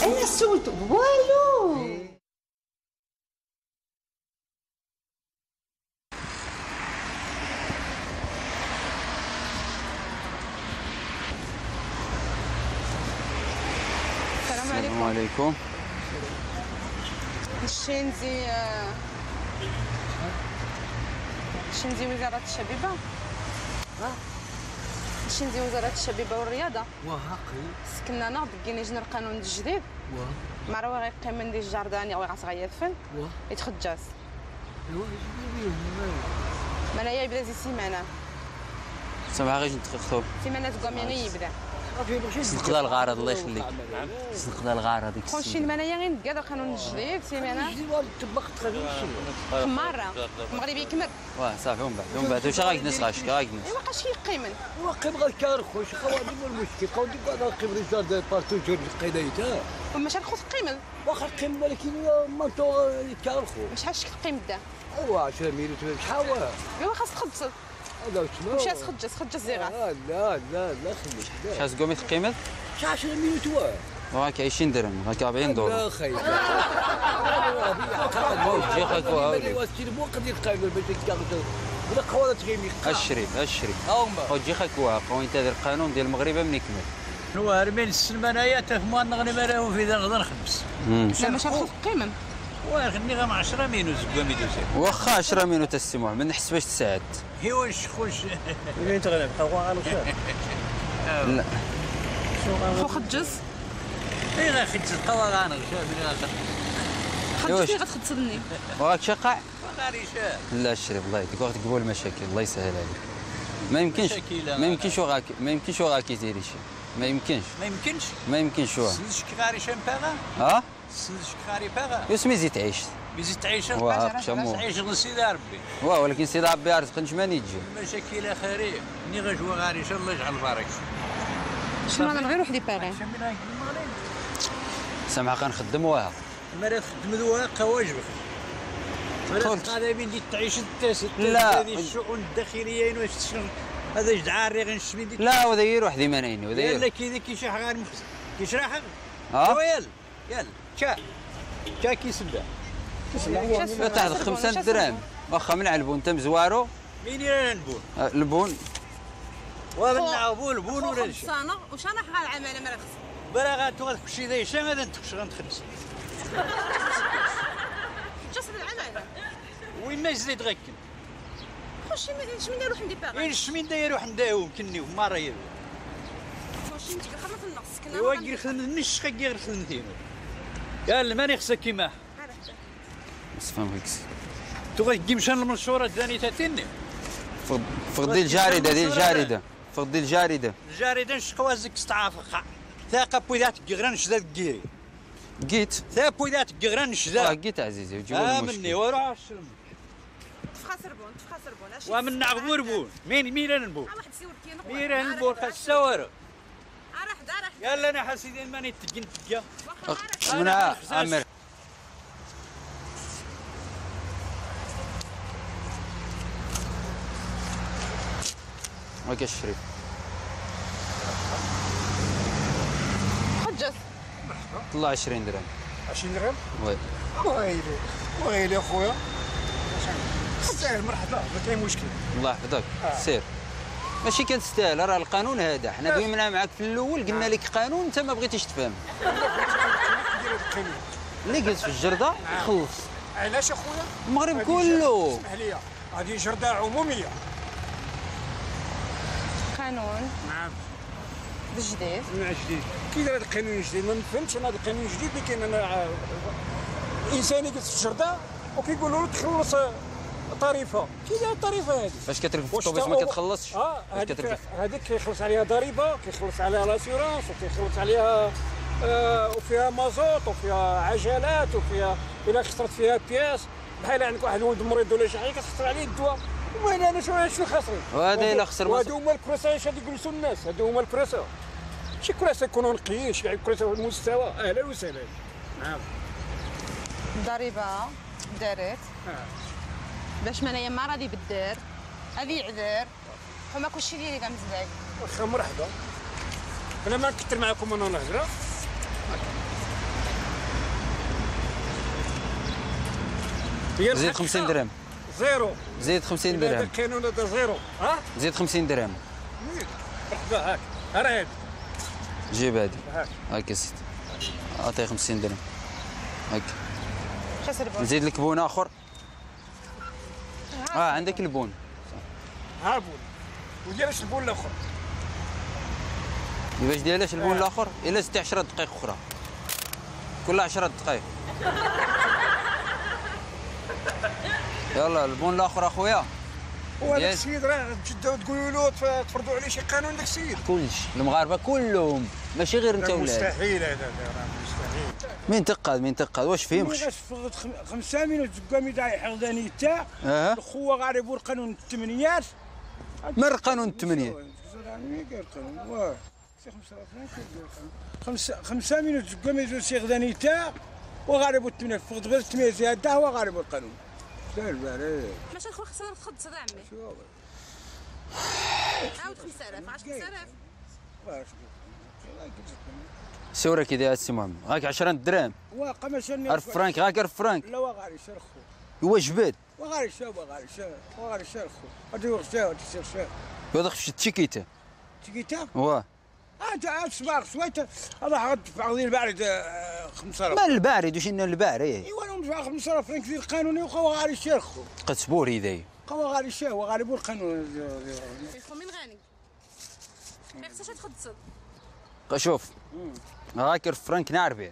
انا سولت والو. السلام عليكم. السلام عليكم. الشينزي شنزي وزارة الشبيبة. شنزي وزارة الشبيبة والرياضة. وهاقي سكننا ناض كيني جن القانون الجديد. واه ما راه غيقيم من دي الجارداني او غتغير فن. واه يتخجاس. ايوا ما لا يبدا زي سيمانة. سامحة غير نتخطو. سيمانة تقوم يبدا. نقضى الغرض الله يخليك. نقضى الغرض ديك السيمانة. خوشي المنايا غير نقاد القانون الجديد سيمانة. مرة المغربي يكمل. واه صافي ومن بعد ومن بعد واش غاكنس غاش غاكنس. ايوا قاش يقيمن. وقيم غير كارخوش خوادي المشكل قودي بعد قيم رجال بارتو جور القيدايتا. وما شحال خص قيمن. واخا قيم ولكن ما تو كارخو. شحال شك قيم دا؟ ايوا 10 ميليون شحال هو؟ ايوا خاص تخلص. لا شنو؟ مشى تخجس خجس زيغا. لا لا لا خليك. شحال تقومي تقيمت؟ 10 مليون توا. وراك 20 درهم راك 40 دولار. لا خير. جي خاك الشريف الشريف. جي خاك وانت هذا القانون ديال المغرب من يكمل. هو هرمين السلمانية تفهموا نغني ما راهو في غدا نخبز. لا ماشي خص قيمة. وخدني غير 10 مينوت زكا ميدوزي. واخا 10 مينوت السي محمد نحس باش تساعد. هي واش خوش وين تغلب خوا لا خو خجز. اي غير خجز قوا غانا خجزني غتخجزني. وراك شقع؟ غاريشة. لا الشريف الله يهديك وقت تقبل المشاكل الله يسهل عليك. ما يمكنش ما يمكنش وراك ما يمكنش وراك يدير شي. ما يمكنش. ما يمكنش؟ ما يمكنش واه. سلشك غاريشة باغا؟ ها؟ سلشك غاري باغا؟ يسمي زيد تعيش. ميزيد تعيش؟ تعيش غير سيدي ربي. واه ولكن سيدي ربي رزقنش ماني تجي. المشاكل اخرين ني غجوا غاريشة الله يجعل البركة. شنو انا غير وحدي باغي. سامحة غنخدموها. ما تخدم ذوها قواجبك. قلت هذا بين دي تعيش التاس لا هذه الشؤون الداخلية واش هذا جدعان ري غنشمي دي لا وذا يروح وحدي مانيني وذا يلا كي كيشرح غير مخزن كيشرح ها يلا يلا تشا تشا كيسبع تاخذ 5 دراهم واخا من على البون انت مزوارو مين يلا البون البون ومن البون ولا شي وش انا غا العمالة ما خص بلا غاتو غتخشي ذا شي غادا تخش غنتخلص جسد العمالة وين ما زيد غاكن خشي شمن يروح ندي باغي وين شمن دا يروح نداهم كني مرة يروح خشي انت خدمة النص كنا ايوا كي خدمة نش غير خدمتين يلا ماني خصك كيما مصطفى فيكس تو غادي مشان المنشورة داني تاتيني فضي الجارده ديال الجارده فضي الجارده الجارده نشقوا زك استعافق ثاقه بوذات كغران شداد كيري جيت ثا بوذات كغران شداد جيت عزيزي وجيبوا المشكل مني وروح السلم تفخا سربون تفخا سربون ومن نعبور بون مين مين نبور واحد سيور كي مين نبور خسور اراح اراح يلا انا حسيدين ماني تقن تقا منع عمر وكا الشريف خجز طلع 20 درهم 20 درهم؟ وي ويلي ويلي اخويا تستاهل مرحبا ما كاين مشكل الله يحفظك سير ماشي كنستاهل راه القانون هذا حنا دوينا معاك في الاول قلنا لك قانون انت ما بغيتيش تفهم اللي جلس في الجرده خلص علاش اخويا المغرب كله اسمح لي هذه جرده عموميه قانون نعم الجديد الجديد كي داير هذا القانون الجديد ما فهمتش انا هذا القانون الجديد اللي كاين انا انسان يجلس في الجرده وكيقولوا له تخلص طريفه كي داير الطريفة هذه فاش كتركب في الطوبيس ما كتخلصش هذيك كيخلص عليها ضريبة كيخلص عليها l'assurance وكيخلص عليها وفيها مازوت وفيها عجلات وفيها الا خسرت فيها pièce بحال عندك واحد الولد مريض ولا شي حاجة كتخسر عليه الدواء وين انا شنو خاسرين وهذا الا خسر وهادو هما الكراسة اش غادي يجلسوا الناس هادو هما الكراسة شي كراسة يكونوا نقيين شي كراسة في المستوى اهلا وسهلا نعم الضريبة دارت باش مانايا ما راضي بالدار هذه يعذر وما كلشي ديالي كاع مزداك واخا مرحبا انا ما نكثر معكم انا نهضر زيد 50 درهم. zéro. زيد 50 درهم. هذا القانون هذا zéro. ها؟ زيد 50 درهم. مرحبا هاك، راه هادي. جيب هادي. هاك يا سيدي. اعطيه 50 درهم. هاك. نزيد لك bon اخر. عندك ال bon. ها bon. وديالاش ال bon الاخر؟ كيفاش ديالاش ال bon الاخر؟ الا زدتي 10 دقائق اخرى. كل 10 دقائق. يلا ال bon الاخر اخويا. وهذاك السيد راه تشدوا تقولوا له تفرضوا عليه شي قانون داك السيد. كلشي المغاربة كلهم ماشي غير انت ولا مستحيل هذا راه مستحيل. مين تقاد مين تقاد واش فهمتش؟ 5 minutes قامي داي حغداني تاع الخوه غاربوا القانون الثمانيات. من القانون الثمانية؟ 5 minutes قامي جو سي غداني تاع وغاربوا الثمانية فقد غير الثمانية زيادة هو غاربوا القانون. ماشي الخو خصنا نخد صدى عمي. عاود 5000 10000. سورة كي داير السي محمد غاك 10 دراهم. 1000 فرانك غاك 1000 فرانك. لا وغاري شر خو. هو جبد. وغاري شر وغاري شر وغاري شر خو. هادي وغسا تسير شر. هذا خص تيكيتا. تيكيتا؟ واه. انت الصباح سويت هذا غدفع غادي البارد 5000. ما البارد واش البارد؟ ايوا انا ندفع 5000 فرانك ديال القانوني وخا غادي يشير خو. قد هذايا. خا غادي يشير وغادي بو القانون. خو من غاني. ما خصهاش تخد. شوف هاك فرانك نعرفه.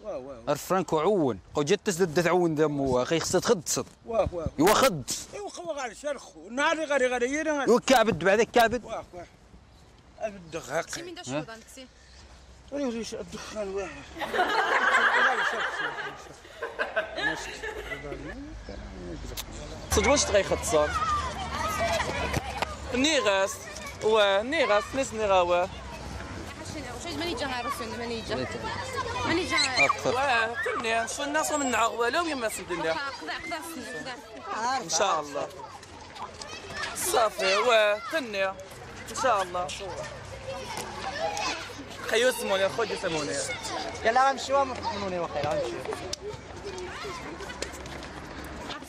واه واه. فرانك وعون، قو جات تسد تعون دمو اخي خصها تخد. واه واه. ايوا خد. ايوا خا غادي يشير خو، النهار اللي غادي غادي ايوا كعبد بعدك كعبد. واه واه. الدخان سي من داش عندك سي. وليش الدخان واحد. صد واش تغيختصر؟ نيغاس واه نيغاس نيس نيغا واه. واش ماني جا غير ماني جا ماني جا واه تني شو الناس من نعغ والو يما سدنا. قضاء قضاء ان شاء الله صافي واه تني ان شاء الله. خيو سموني خذي سموني. يلا غنمشيو سموني واخا غنمشيو.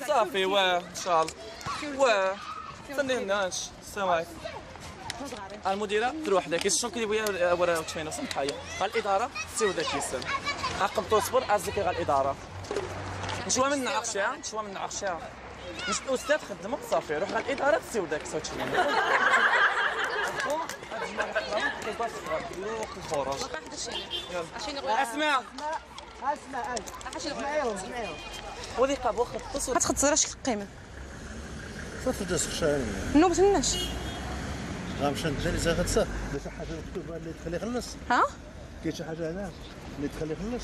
صافي واه ان شاء الله واه تنيناش. السلام عليكم. المديرة تروح ذاك الشون كي بغا ورا تشينا سمحايا الادارة سير ذاك السن عقب تصبر ازك غا الادارة نشوا من عقشه نشوا من عقشه مش الاستاذ خدمك صافي روح غا الادارة تسير ذاك تشينا اسمع اسمع اسمع ودي قابو خطص غتخطص راسك القيمة صافي داز خشاني نو بتناش غنمشي ندير زي غتسا شي حاجة مكتوبة اللي تخلي يخلص. ها كاين شي حاجة هنا اللي تخلي يخلص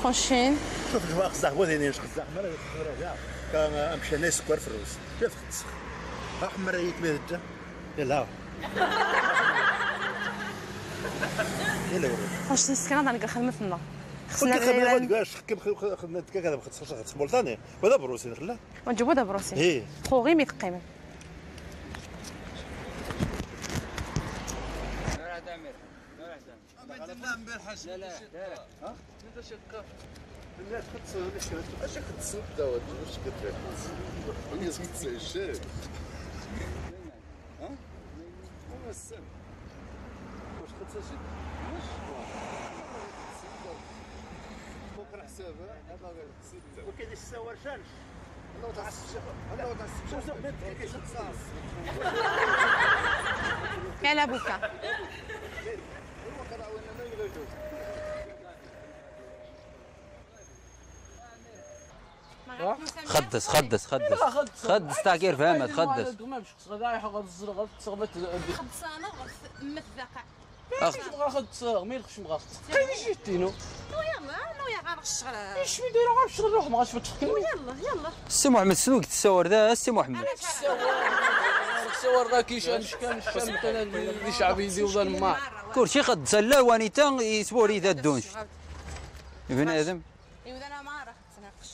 خوشين. شوف الجماعة خصها هو ثاني خصها احمر كاع كان مشى ناس سكر في الروس كيف خص احمر يكبر الدا يلا يلا واش نسكن انا خدمتنا خصنا خدمة خدمة كذا خص مولطاني وهذا بروسي نخلاه ونجيبو دا بروسي ايه خو غير ميتقيم. يلا بوكا خدس خدس خدس خدس تاع كيف فهمت خدس خدسانه مثقع السي محمد شنو تصور ذا السي محمد؟ تصور ذا كيش كان مثلا اللي شعبي يدير الماء كلشي خدس لا وانيتا يسبوري ذا الدونش ابن ادم. ايوا انا ما راه تناقش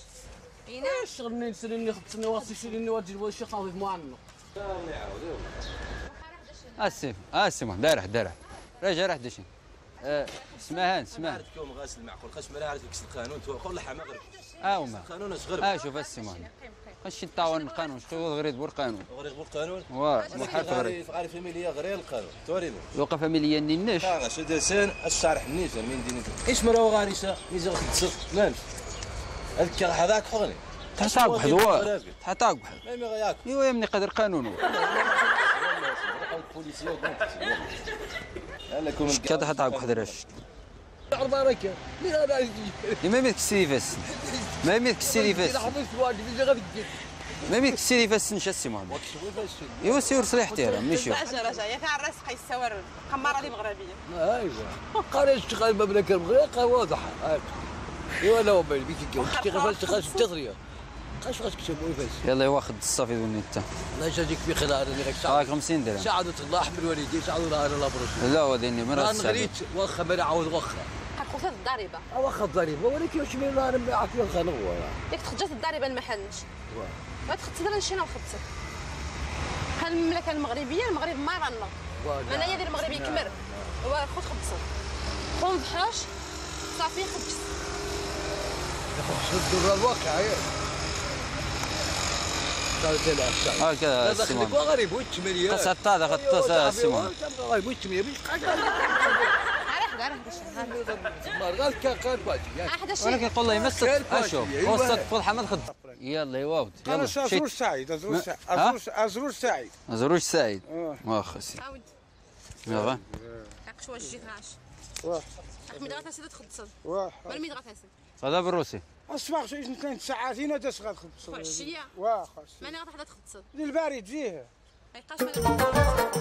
الشغل منين سريني خدسني واسي شريني واجي شي قاضي معنا. اسف اسف دارح دارح رجع راح دشن. اسمها اسمها عندكم غاسل معقول خاص ما عارف القانون توقع حما غرب وما القانون اش غرب شوف السي محمد خاص نطاون القانون شكون غريب بالقانون غريب بالقانون واه محال غريب غاري فاميليا غير القانون توريبو وقف فاميليا نيناش غاش دسان الشرح نيشان من دين ايش مرا غاريسا ميزا خدسق مامش هذاك هذاك حغني تحتاج بحد تحتاج بحد ما غياك ايوا يا مني قدر قانون كذا حتى بحد رش ما يملك السيريفاس ما يملك السيريفاس ما يملك السيريفاس نشا السي محمد ايوا سير صليح تيرا ماشي رجع يا تاع الراس قيسور قماره لي مغربية ايوا قال اشتغل المملكة المغربية واضحة ايوا لا بيك كي خاص تطريه خاص خاصك تسموه فاس يلا واخد الصافي وني انت الله يجازيك بخير انا غير ساعة 50 درهم ساعة الله يرحم الوالدين ساعة الله لا بروس لا وديني من راس غريت واخا ما نعاود واخا خصوصا الضريبة واخا الضريبة ولكن واش من انا عافية الخنوه ياك تخرجت الضريبة المحلش ما تخرجت شي وخدتك بحال المملكة المغربية المغرب ما رانا منايا ديال المغرب يكمر هو خذ خبزه قوم ضحاش صافي خبز خبز الواقع هكذا هذا خليك غريب والثمانية قص الطاده غطس السيمون غريب والثمانية ولكن قول الله يمسك اشوف وسط فضحه ما تخد يلا يواود يلا ازروش سعيد ازروش سعيد ازروش سعيد ازروش سعيد واخا سي يلا عاقش واش جيت غاش احمد غاتاسد تخدصل مرمي غاتاسد هذا بالروسي الصباح شي 2 ساعات هنا تسغى تخبص عشية واخا ماني غتحدا تخبص البارد فيه ما يبقاش.